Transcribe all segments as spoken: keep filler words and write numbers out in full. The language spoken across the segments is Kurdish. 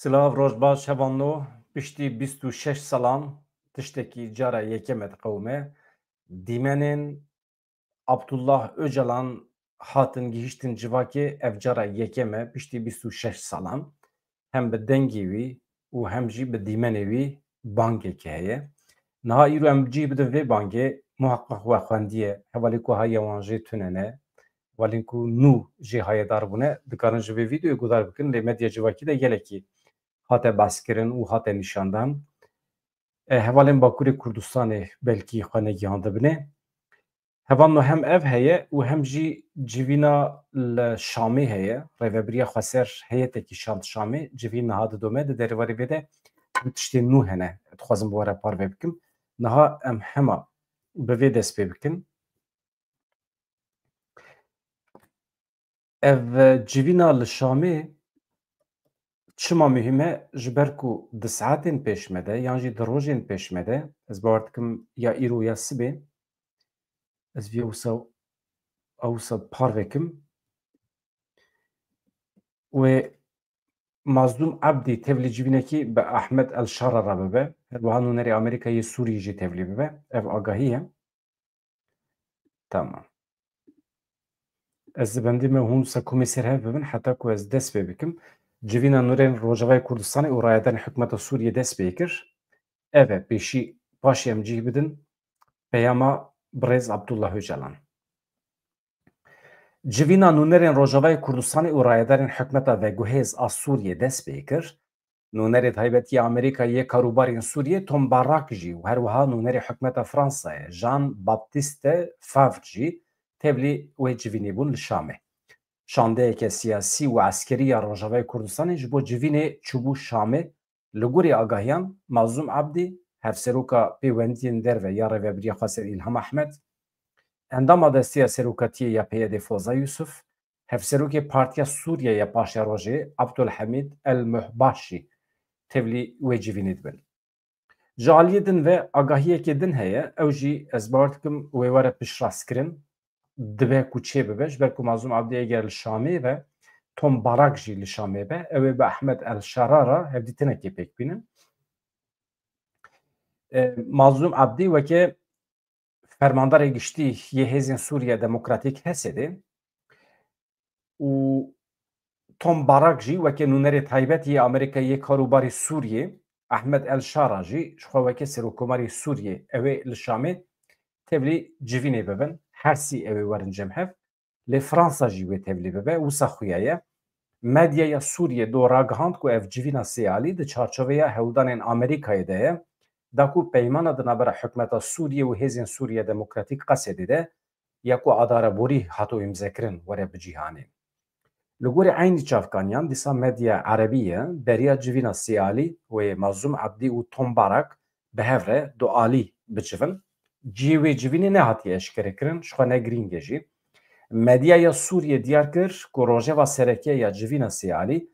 Silav, roj baş, hevalno. Piştî bîst û şeş salan tiştekî cara yekeme diqewime. Dîmenên Abdullah Ocalan hatin gihîştin civakê, ev cara yekeme piştî bîst û şeş salan. Hem bi dengê wî û hem jî bi dîmenê wî bangekî heye. Niha îro em cih bidin vê bangê, muheqeq we xwendiye, hevalên ku haye wan jê tune ne, hevalên ku nû jê hayedar bûne, dikarin ji vê vîdeoyê guhdar bikin, lê medya civakî de gelekî hate behskirin û hate nîşandan. E, hevalên Bakurê Kurdistanê belkî xwe negihandibine. Hevalno hem ev heye û hem jî civîna li Şamê heye. Rêvebiriya Xweser heyetekî şand Şamê. Civîn niha didome, di derbarê vê de du tiştên nû hene. Dixwazim bi we re parve bikim. Niha em hema bi vê dest pê bikin. Ev civîna li Şamê çima muhîm e? Ji ber ku di saetên pêş me de yan jî di rojên pêş me de, ez bawer dikim ya îro ya sibê, ez vê wisa, wisa parve kim. Wê Mazlûm Ebdî tevlî civînekî bi Ahmed El Şara re bibe. Her wiha nûnerê Amerîkayê Sûriyê jî tevlî bibe. Ev agahî ye. Tamam. Ez dibendî me hûn sekumê ser hev bibin heta ku ez dest pê bikim. Civîna nûnerên Rojavayê Kurdistanê û rayedarên hikûmeta Sûriyê dest pê kir. Ev e, pêşî paşê em cih bidin peyama birêz Abdullah Ocalan. Civîna nûnerên Rojavayê Kurdistanê û rayedarên hikûmeta veguhêz a Sûriyê dest pê kir. Nûnerê taybetî ya Amerîka yê karûbarên Sûriyê Tom Barak jî û her wiha nûnerê hikûmeta Fransayê Jean Baptiste Favre jî tevlî wê civînê bûn li Şamê. Şandeyeke siyasî û eskerî ya Rojavayê Kurdistanê ji bo civînê çûbû Şamê. Li gorî agahiyan, Mazlûm Ebdî, hevseroka pêwendiyên derve ya Rêvebiriya Xweser Îlham Ehmed, endama desteya serokatiyê ya P Y D'ê Foza Yusuf, hevserokê Partiya Sûriye ya Paşerojê Abdulhamid El Muhbaş jî tevlî wê civînê dibin. Ji aliyê din ve agahiyekê din heye, ew jî ez bawer dikim wê were piştrastkirin, dibe ku çê bibe, ji ber ku Mazlûm Ebdî eger li Şamê be, Tom Barak jî li Şamê be, ew ê bi Ahmed El Şara re hevdîtinekê pêk bînin. E, Mazlûm Ebdî weke fermandarê giştî yê Hêzên Sûriye Demokratîk, H S D'ê, û Tom Barak jî weke nûnerê taybet yê Amerîka yê karûbarê Sûriyê, Ahmed El Şara jî ji xwe weke Serokkomarê Sûriyê ew ê li Şamê tevlî civînê bibin. Her sî ew ê werin cem hev. Lê Fransa jî wê tevlî bibe. Wisa xuya ye. Medyaya Sûriyê do ragihand ku ev civîna sêalî di çarçoveya hewldanên Amerîkayê de ye, da ku peymana di navbera hikûmeta Sûriyê û Hêzên Sûriye Demokratîk, Qesedê, de ya ku adareborî hato îmzekirin were bi cîhanê. Li gorî eynî çavkaniyan, dîsa medya erebî ye beriya civîna sêalî wê Mazlûm Ebdî û Tom Barak bi hev re dualî bicivin. Cihê wê civînê nehatiye eşkerekirin, ji xwe ne girîng e jî. Medyaya Sûriyê diyar kir ku rojeva sereke ya civîna sêalî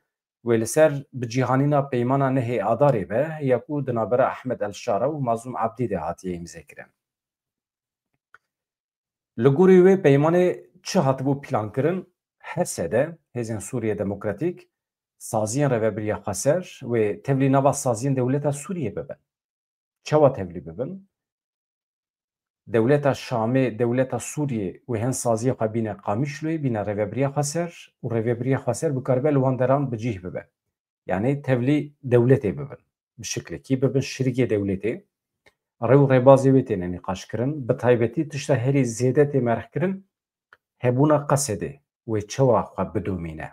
wê li ser bicîhanîna peymana nehê Adarê be ya ku di navbera Ahmed El Şara û Mazlûm Ebdî de hatiye îmzekirin. Li gorî wê peymanê çi hatibû plankirin, H S D, Hêzên Sûriye Demokratîk, saziyên Rêvebiriya Xweser wê tevlî nava saziyên dewleta Sûriyê bibin. Çawa tevlî bibin? Dewleta Şamê, dewleta Sûriyê wê hin saziyê xwe bîne Qamişloyê, bîne Rêvebiriya Xweser û Rêvebiriya Xweser bikaribe li wan deran bi cih bibe. Yanî tevlî dewletê bibin. Bi şiklekî bibin şirîkê dewletê. Rê û rêbazê wê têne nîqaşkirin. Bi taybetî tişta herî zêde tê merhkirin, hebûna Qesedê wê çawa xwe bidomîne.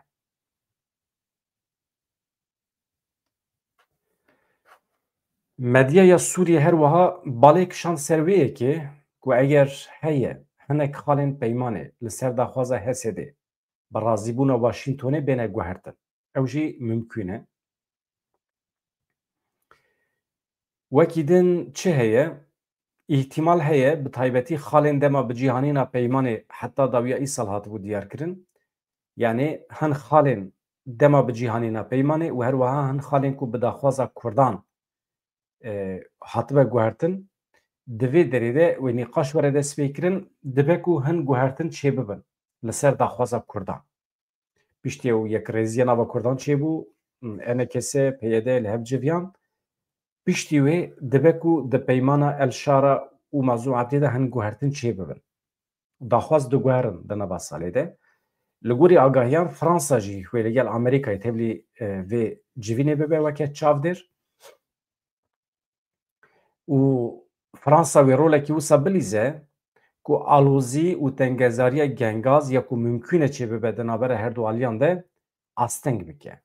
Medyaya Sûriyê her wiha balê kişand ser wê yekê ku eger heye hinek xalên peymanê li ser daxwaza H S D'ê bi razîbûna Washingtonê bêne guhertin. Ew jî mimkûn e. Wekî din çi heye? Îhtimal heye, bi taybetî xalên dema bicîhanîna peymanê heta dawiya îsal hatibû diyarkirin. Yanî hin xalên dema bicîhanîna peymanê û her wiha hin xalên ku bi daxwaza Kurdan, e, hatibe guhertin, di vê derê de wê nîqaş were destpêkirin, dibe ku hin guhertin çêbibin li ser daxwaza Kurdan. Piştî ew yekrêziya nava Kurdan çêbû, ENKS, PYD li hev civiyan. Piştî wê dibe ku di peymana El Şara û Mazlûm Ebdî de hin guhertin çêbibin. Daxwaz diguherin di nava salê de. Li gorî agahiyan, Fransa jî wê li gel Amerîkayê tevlî, e, vê civînê bibe weke çavdêr. Û Fransa wê rolekî wisa bilîze ku alozî û tengezariya gengaz ya ku mimkûn e çêbibe di navbera her du aliyan de asteng bike.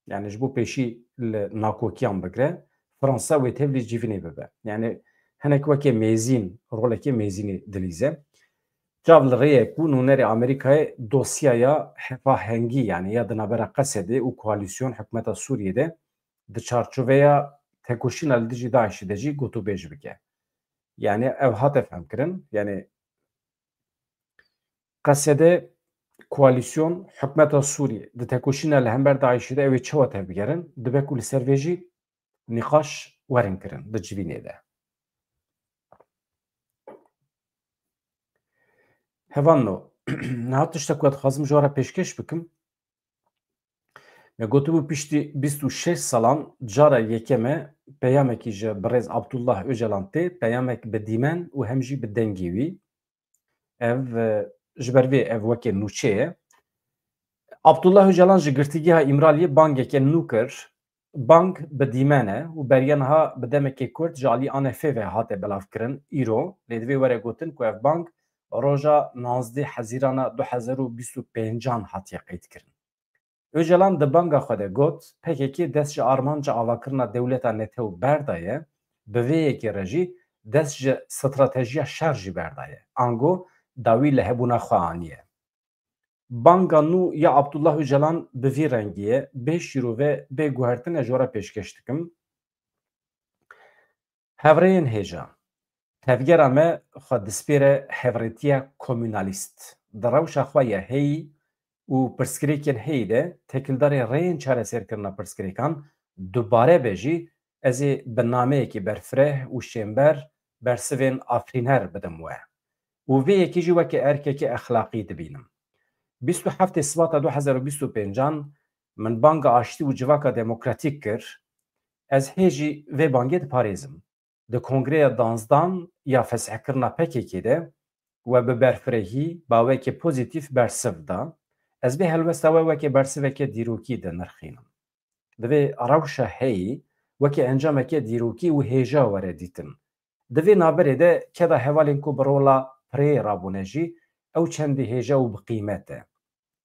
Yani ji bo pêşî li nakokiyan bigre, Fransa wê tevlî civînê bibe. Yani hinek weke mêzîn, roleke mêzînê dilîze. Çav li rê ye ku nûnerê Amerîkayê dosyaya hevahengî, yani ya di navbera Qesedê û koalîsyon hikûmeta Sûriyê de di çarçoveya tekoşîna li dijî DAIŞ'ê de jî gotûbêj bike. Yani ev hate fehmkirin, yani Qesede koalîsyon, hikûmeta Sûriyê di tekoşîna li hember DAIŞ'ê de ew ê çawa tevbigerin, dibe ku li ser vê jî nîqaş werin kirin di civînê de. Hevalno, niha tiştek ku ez dixwazim ji we re pêşkêş bikim. Me gotibû piştî bîst û şeş salan cara yekem e peyamekî ji birêz Abdullah Ocalan tê, peyamek bi dîmen û hem jî bi dengê wî. Ev, e, ji ber vê ev weke nûçe ye. Abdullah Ocalan ji girtîgeha Îmraliyê bangeke nû kir. Bang bi dîmen e û beriya niha bi demekê kurt ji alî ANF'ê ve hate belavkirin. Îro lê divê were gotin ku ev bang roja nozdeh Hezîrana du hezar û bîst û pêncan hatiye qeydkirin. Ocalan di banga xwe de got, P K K dest ji armanca avakirina dewleta netew berdaye, bi vê yekê re jî dest ji stratejiya şer jî berdaye. Ango dawî li hebûna xwe aniye. Banga nû ya Abdullah Ocalan bi vî rengî ye, bê şîrove, bê guhertin ez ji we re pêşkêş dikim. Hevrêyên hêja, tevgera me xwe dispêre hevrêtiya komûnalîst. Di rewşa xwe ya heyî û pirsgirêkên heyî de têkildarê rêyên çareserkirina pirsgirêkan dubare be jî, ez ê bi nameyekî berfireh û şênber bersivên afirîner bidim we. Û vê yekê jî weke erkeke exlaqî dibînim. Bîst û heftê Sibata du hezar û bîst û pêncan min banga aştî û civaka demokratîk kir. Ez hê jî vê bangê diparêzim. Di kongreya danzdan ya feshekirina P K K de we bi berfirehî, baweke pozîtîf bersiv da. Ez vê helwesta we weke bersiveke dîrokî dinirxînim. Divê rewşa heyî weke encameke dîrokî û hêja were dîtin. Di vê navberê de keda hevalên ku bi rola pirê rabûne jî ew çendî hêja û bi qîmet e.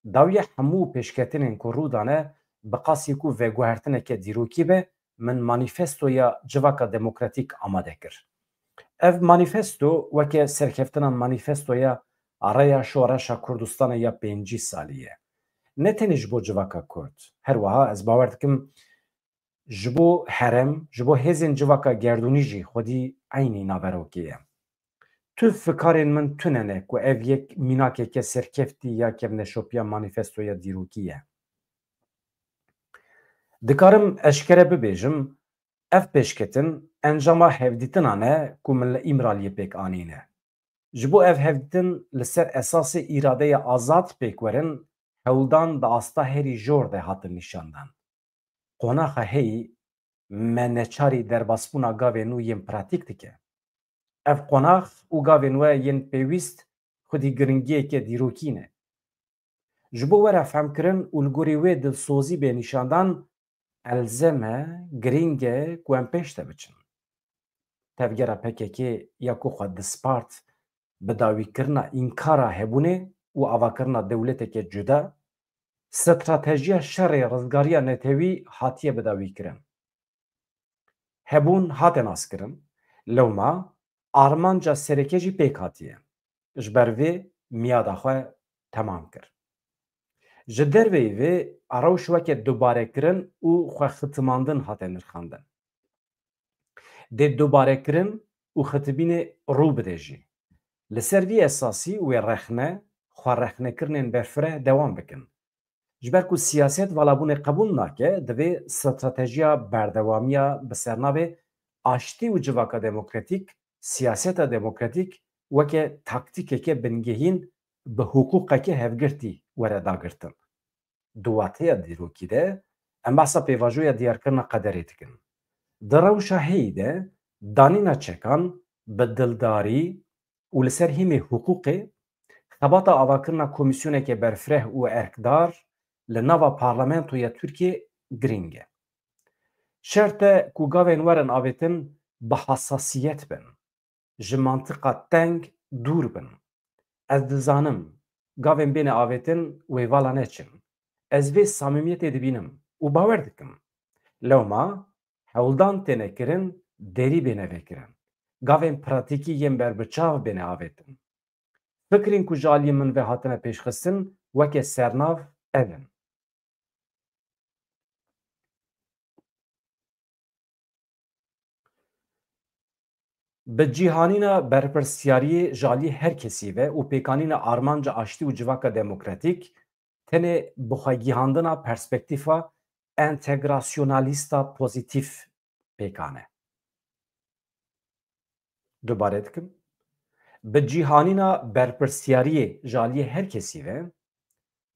Dawiya hemû pêşketinên ku rû dane, bi qasî ku veguhertineke dîrokî be, min manîfestoya Civaka Demokratîk amade kir. Ev manîfesto weke serkeftina manîfestoya Rêya Şoreşa Kurdistanê ya pêncî salî ye. Ne tenê ji bo civaka Kurd, her wiha ez bawer dikim ji bo herêm, ji bo hêzên civaka gerdûnî jî xwedî eynî naverokê ye. Tu fikarên min tune ne ku ev yek mînakeke serkeftî ya kevneşopiya manîfestoya dîrokî ye. Dikarim eşkere bibêjim, ev pêşketin encama hevdîtinan e ku min li Îmraliyê pêk anîne. Ji bo ev hevdîtin li ser esasê îradeya azad pêk werin, hewldan di asta herî jor de hatin nîşandan. Qonaxa heyî me neçarî derbasbûna gavên nû yên pratîk dike. Ev qonax û gavên we yên pêwîst xwedî giringiyeke dîrokî ne. Ji bo were fehmkirin û li gorî wê dilsozî bê nîşandan, elzem e, giring e ku em pêş de biçin. Tevgera P K K ya ku xwe dispart bi dawîkirina înkara hebûnê û avakirina dewleteke cuda, stratejiya şerê rizgariya netewî hatiye bidawîkirin. Hebûn hate naskirin, lewma armanca sereke jî pêk hatiye. Ji ber vê miyada xwe temam kir. Ji derveyî vê rewş weke dubarekirin û xwe xitimandin hate nirxandin. Dê dubarekirin û xitibînê rû bide jî. Li ser vî esasî wê rexne, xwe rexnekirinên berfireh dewam bikin. Ji ber ku siyaset valabûnê qebûl nake, divê stratejiya berdewamiya bi sernavê aştî û civaka demokratîk, siyaseta demokratîk weke taktîkeke bingehîn bi hiqûqeke hevgirtî were dagirtin. Di wateya dîrokî de Em behsa pêvajoya diyarkirina qederê dikin. Di rewşa heyî de danîna çekan bi dildarî û li ser hîmê hiqûqê xebata avakirina komîsyoneke berfireh û erkdar li nava parlamentoya Tirkiyê giring e. Şert e ku gavên werin avêtin bi hesasiyet bin, ji mantiqa teng dûr bin. Ez dizanim, gavên bêne avêtin wê vala neçin. Ez vê samîmiyetê dibînim û bawer dikim. Lewma hewldan têne kirin, derî bêne vekirin. Gavên pratîkî yên berbiçav bêne avêtin. Fikrên ku ji aliyê min ve hatine pêşxistin weke sernav ev in. Bi cîhanîna berpirsiyariyê ji aliyê her kesî ve û pêkanîna armanca aştî û civaka demokratîk tenê bixwegihandina perspektîfa entegrasyonalîsta pozîtîf pêkan e. Dubare dikim. Bi cîhanîna berpirsiyariyê ji aliyê her kesî ve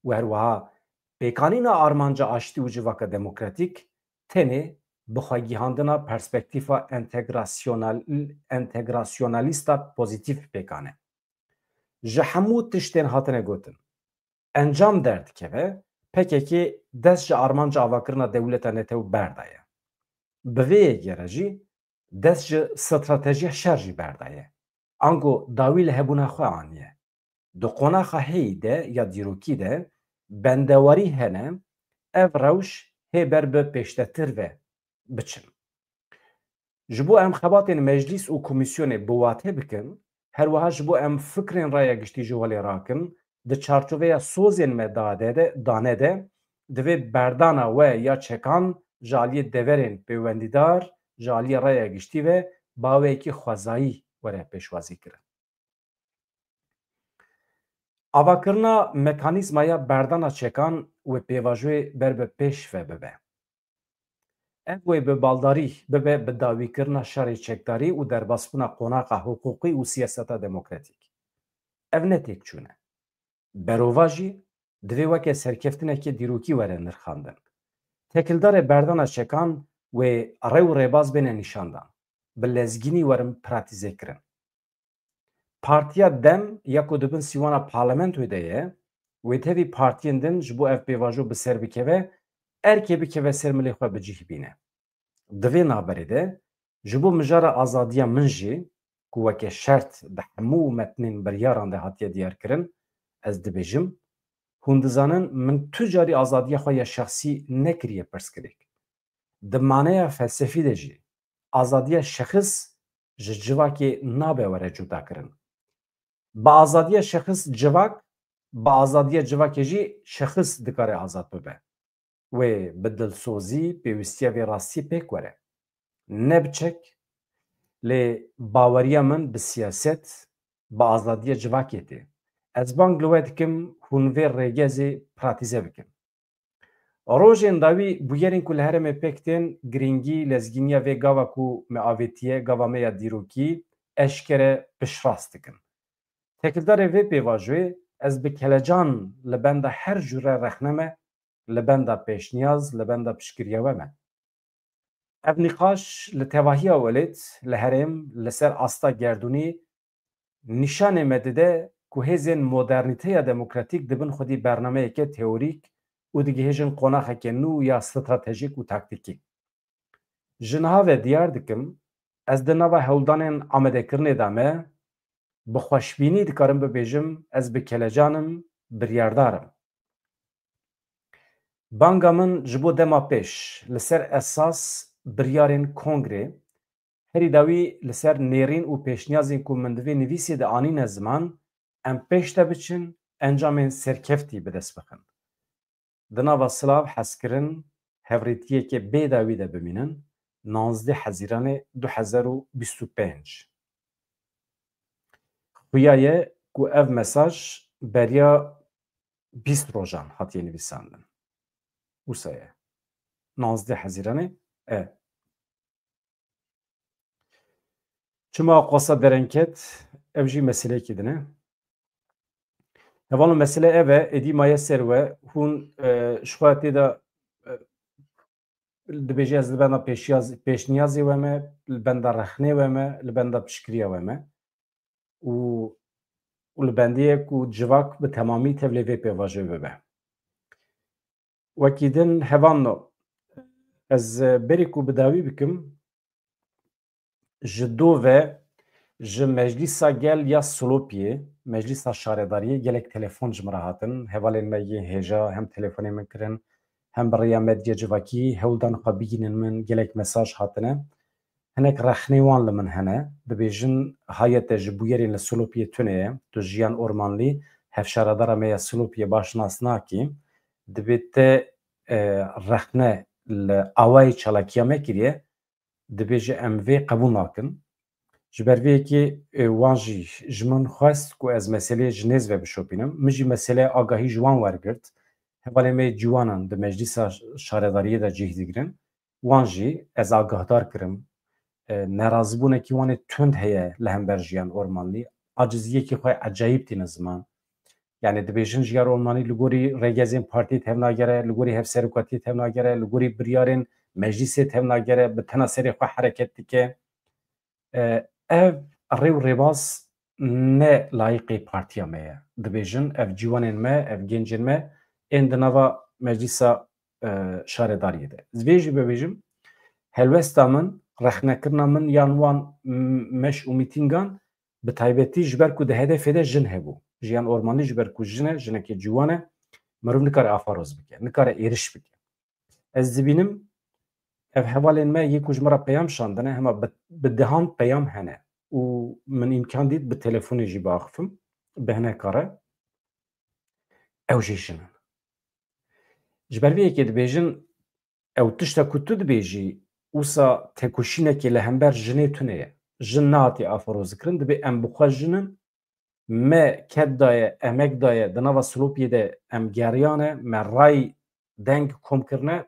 û herwiha pêkanîna armanca aştî û civaka demokratîk tenê bixwegihandina perspektîfa entegrasyonal-, entegrasyonalîsta pozîtîf pêkan e. Ji hemû tiştên hatine gotin, encam derdikeve, P K K dest ji armanca avakirinê dewleta Netew berdaye. Bi vê yekê re jî dest ji stratejiya şer jî berdaye. Ango dawî li hebûna xwe aniye. Di qonaxa heyî de ya dîrokî de bendewarî hene ev rewş hê ber bi pêşdetir ve biçin. Ji bo em xebatên meclîs û komîsyonê bi wate bikin, herwiha ji bo em fikrên raya giştî ji holê rakin, di çarçoveya sozên me dade de, dane de, divê berdana we ya çekan ji aliyê deverên pêwendîdar, ji aliyê raya giştî ve bi awayekî xwezayî were pêşwazî kirin. Avakirina mekanîzmaya berdana çekan wê pêvajoyê ber bi pêş ve bibe. Ev wê bi baldarî bibe bi dawîkirina şerê çekdarî û derbasbûna qonaxa hiqûqî û siyaseta demokratîk. Ev ne têkçûn e. Berovajî divê weke serkeftineke dîrokî were nirxandin. Têkildarê berdana çekan wê rew û rêbaz bêne nîşandan. Bi lezgînî werin pratîzekirin. Partiya DEM ya ku di bin sîwana parlamentoyê de ye, wê tevî partiyên din ji bo ev pêvajo bi ser bikeve, erkê bikeve ser milê xwe bi cih bîne. Di vê navberê de ji bo mijara azadiya min jî ku weke şert di hemû metnên biryaran de hatiye diyarkirin, ez dibêjim, hûn dizanin min tu carî azadiya xwe ya şexsî nekiriye pirsgirêk. Di maneya felsefî de jî azadiya şexis ji civakê nabe were cudakirin. Bi azadiya şexis civak, bi azadiya civakê jî şexis dikare azad bibe. Wê bi dilsozî pêwîstiya vê rastiyê pêk were. Ne bi çek, lê baweriya min bi siyaset, bi azadiya civakê tê. Ez bang li we dikim hûn vê rêgezê pratîze bikin. Rojên dawî bûyerên ku li herêmê pêk tên, girîngî lezgîniya vê gava ku me avêtiye, gava me ya dîrokî, eşkere piştrast dikin. Têkildarê vê pêvajoyê ez bi kelecan li benda her cure rexne me, li benda pêşniyaz, li benda piştgiriya we me. Ev nîqaş li tevahiya welêt, li herêm, li ser asta gerdûnî nîşanê me dide ku hêzên modernîteya demokratîk dibin xwedî bernameyeke teorîk û digihêjin qonaxeke nû ya stratejîk û taktîkî. Ji niha ve diyar dikim, ez di nava hewldanên amadekirinê de me, bi xweşbînî dikarim bibêjim, ez bi kelecan im, biryardar im. Banga min ji bo dema pêş, li ser esas biryarên kongrê, herî dawî li ser nêrîn û pêşniyazên ku min di vê nivîsê de anîne ziman, em pêş de biçin, encamên serkeftî bi dest bixin. Di nava silav, hezkirin, hevrêtiyeke bê dawî de bimînin, nonzdeh Hezîranê du hezar û bîst û pênc. Xuya ye ku ev mesaj beriya bîst rojan hatiye nivîsandin. Wisa ye. Nonzdeh Hezîranê e. Çima qosa dereng ket, ev jî meseleyekî din e. Hevalno, mesele ev e, êdî maye ser we, hûn, e, ji xwe tê de, e, dibêje ez li benda pêşiyaz-, pêşniyazê we me, li benda rexnê we me, li benda piştgiriya we me. Û, û li bendê ye ku civak bi temamî tevlê vê pêvajoyê bibe. Wekî din hevalno, ez, e, berî ku bi dawî bikim, ji do ve ji Meclîsa Gel ya Silopiyê, Meclîsa Şaredariyê gelek telefon ji min re hatin. Hevalên me yên hêja hem telefonê min kirin, hem bi rêya medya civakî hewl dan xwe bigihînin min, gelek mesaj hatine. Hinek rexnê wan li min hene. Dibêjin, haye te ji bûyerên li Silopiyê tune ye. Tu Jiyan Ormanlî, hevşaredara me ya Silopiyê baş nas nakî. Dibê te, e, rexne li awayê çalakiya me kiriye. Dibêje em vê qebûl nakin. Ji ber vê yekê, e, wan jî ji min xwest ku ez meseleyê ji nêz ve bişopînim. Min jî meseleyê agahî ji wan wergirt. Hevalên me yê ciwanan di Meclîsa Şaredariyê de cih digrin. Wan jî ez agahdar kirim. E, nerazîbûnekî wan ê tund heye li hember Jiyan Ormanlî. Aciziyekî xwe ecayîb tîne ziman. Yani dibêjin Jiyan Ormanlî li gorî rêgezên partiyê tevnagere, li gorî hevserokatiyê tevnagere, li gorî biryarên meclîsê tevnagere, bi tena serê xwe hereket dike. E, ev rê û rêbaz ne layiqê partiya me ye. Dibêjin ev ciwanên me, ev gencên me ên di nava meclîsa, e, şaredariyê de. Ez vê jî bibêjim, helwesta min, rexnekirina min yan wan m-, meş û mîtîngan bi taybetî ji ber ku di hedefê de jin hebû. Jiyan Ormanlî ji ber ku jin e, jinekê ciwan e, mirov nikare afaroz bike, nikare êriş bike. Ez dibînim, ev hevalên me yê ku ji min re peyam şandine, hema bi, bi dehan peyam hene û min îmkan dît bi telefonê jî biaxifim, bi hineka re. Ew jî jin in. Ji ber vê yekê dibêjin, ew tişta ku tu dibêjî, wisa tekoşînekê li hember jinê tune ye. Jin nehatiye aferozkirin, dibê em bi xwe jin in, me ked daye, emek daye, di nava Silopiyê de em geriyane, me ray deng kom kirine,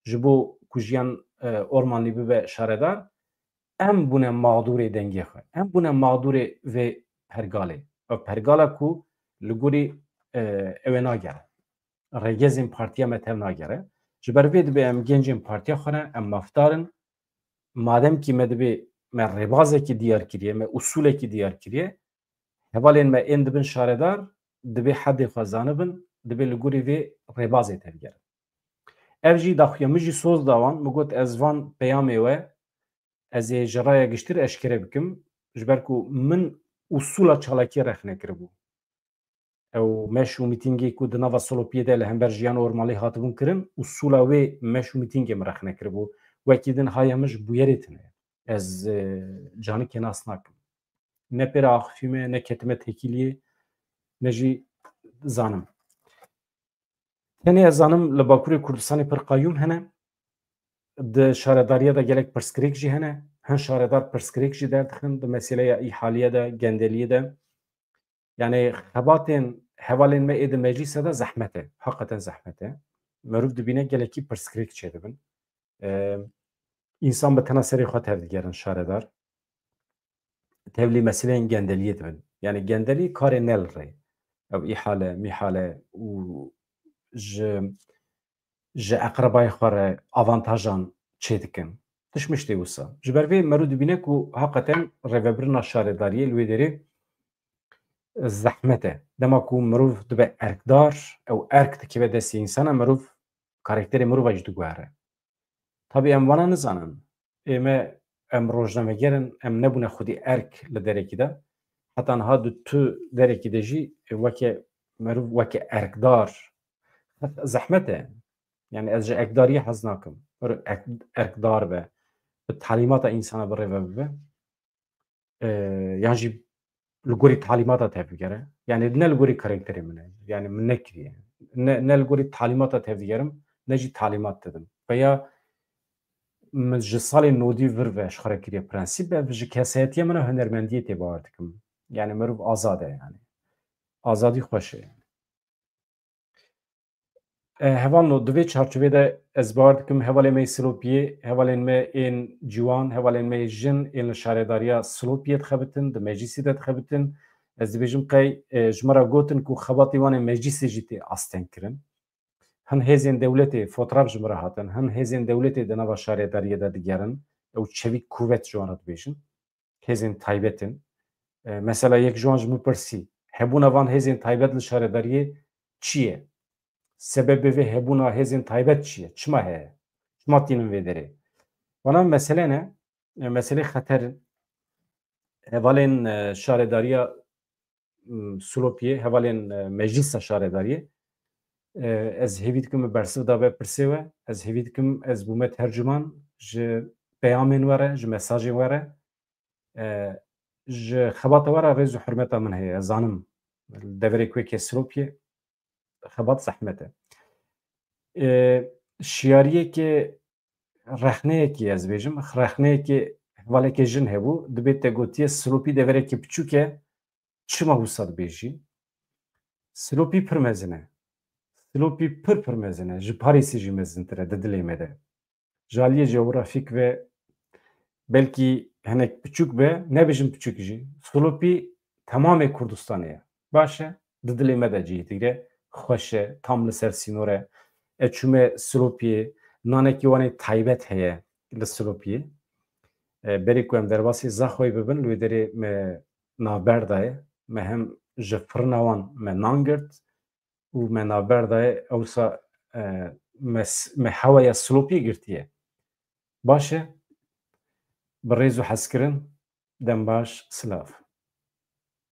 ji bo ku Jiyan, e, Ormanlî bibe şaredar, em bûne mağdûrê dengê xwe. Em bûne mağdûrê vê pergalê. Ev pergala ku li gorî, e, ew ê nagere. Rêgezên partiya me tev nagere. Ji ber vê dibê em gencên partiya xwe ne, em mafdar in. Madem kî me dibê me rêbazekî diyar kiriye, me usûlekî diyar kiriye, hevalên me ên dibin şaredar, dibê hedê xwe zanibin, dibê li gorî vê rêbazê tevgerin. Ev jî daxuya min jî soz da wan, min got ez van peyamê we, ez ê ji raya giştir eşkere bikim, ji ber ku min usûla çalakiyê rexne kiribû. Ew meş û mîtîngê ku di nava Solopiyê de li hember Jiyan Ormalî hatibûn kirin, usûla wê meş û mîtîngê min rexne kiribû. Wekî din haya min ji bûyerê tune ye. Ez, e, canikê nas nakim. Ne pê re axifîme, ne ketime têkiliyê, ne jî zanim. Tenê ez zanim li Bakurê Kurdistanê pir qayûm hene. Di şaredariya de gelek pirsgirêk jî hene. Hin şaredar pirsgirêk jî derdixin di meseleya îhaliye de, gendeliyê de. Yani xebatên hevalên me ê di meclîse de zehmet e. Heqeten zehmet e. Meriv dibîne gelekî pirsgirêk çêdibin. Ee, însan bi tena serê xwe tevdigerin şaredar. Tevlî meseleyên gendeliyê dibin. Yani gendelî karê ne li rê. Ev îhale, mîhale û ji, ji eqrebayê xwe re avantajan çêdikin. Tişt miştê wisa. Ji ber vê meriv dibîne ku heqeten rêvebirina şaredariyê li wê derê zehmet e. Dema ku mirov dibe erkdar, ew erk dikeve destê însana, mirov, karakterê mirova jî diguhere. Tabî em vana nizanin. Ê me, em rojnameger in, em nebûne xwedî erk li derekî de. Heta niha di tu derekî de jî weke meriv, weke erkdar. Zehmet e. Yani ez ji erkdariyê hez nakim. Meriv erk-, erkdar be. Bi talîmata însana birêve bibe. E, yan jî li gorî talîmata tevdigere. Yani ne li gorî karakterê min e. Yani min nekiriye. Ne, ne li gorî talîmata tevdigerim, ne jî talîmat didim. Veya min ji salê nodî vir ve ji xwe re kiriye prensîp, ev ji kesayetiya min a hunermendiyê tê bawer dikim. Yani meriv azad e yani. Azadî xweş e yani. E, hevalno, di vê çarçovê de ez bawer dikim hevalên me yê Silopiyê, hevalên me ên ciwan, hevalên me yê jin ên li şaredariya Silopiyê dixebitin, di meclîsê de dixebitin. Ez dibêjim qey, e, ji me re gotin ku xebatê wan ê meclîsê jî tê astengkirin. Hin hêzên dewletê, fotraf ji min re hatin, hin hêzên dewletê di nava şaredariyê de digerin, ew çevîk kuvet ji wan re dibêjin. Hêzên taybet in. E, mesela yek ji wan ji min pirsî, hebûna van hêzên taybet li şaredariyê çi ye? Sebebê vê hebûna hêzên taybet çi ye? Çima heye? Çima tînin vê derê? Vana mesele ne? E, meselê xeter in. Hevalên, e, şaredariya, m, Silopiyê, hevalên, e, meclîsa şaredariyê, e, ez hêvî dikim min bersiv dabe pirsê we. Ez hêvî dikim ez bûme tercûman ji peyamên we re, ji mesajên we re. E, ji xebata we re rêz û hurmeta min heye. Ez zanim, li deverê ku yekê Silopiyê xebat zehmet e. E, şiyariyekê, rexneyekê ez bêjim, rexneyekê hevalekê jin hebû, dibê te gotiye Silopî deverekî piçûk e, çima wisa dibêjî? Silopî pir mezin e. Silopî pir pir mezin e. Ji Parîsê jî mezintir e di dilê me de. Ji aliyê jeografîk ve belkî hinek piçûk be, nebêjim piçûk jî. Silopî temamê Kurdistanê ye. Baş e, di dilê me de cihê digire, xweş e, tam li ser sînor e. Ez çûme Silopiyê, nanekî wanê taybet heye li Silopiyê. E, berî ku em derbasî Zaxoyê bibin, li wê derê me navber daye. Me hem ji firina wan me nan girt û me navber daye. Ewsa, e, me s-, me heweya Silopiyê girtiye. Baş e, bi rêz û hezkirin, dem baş, silav.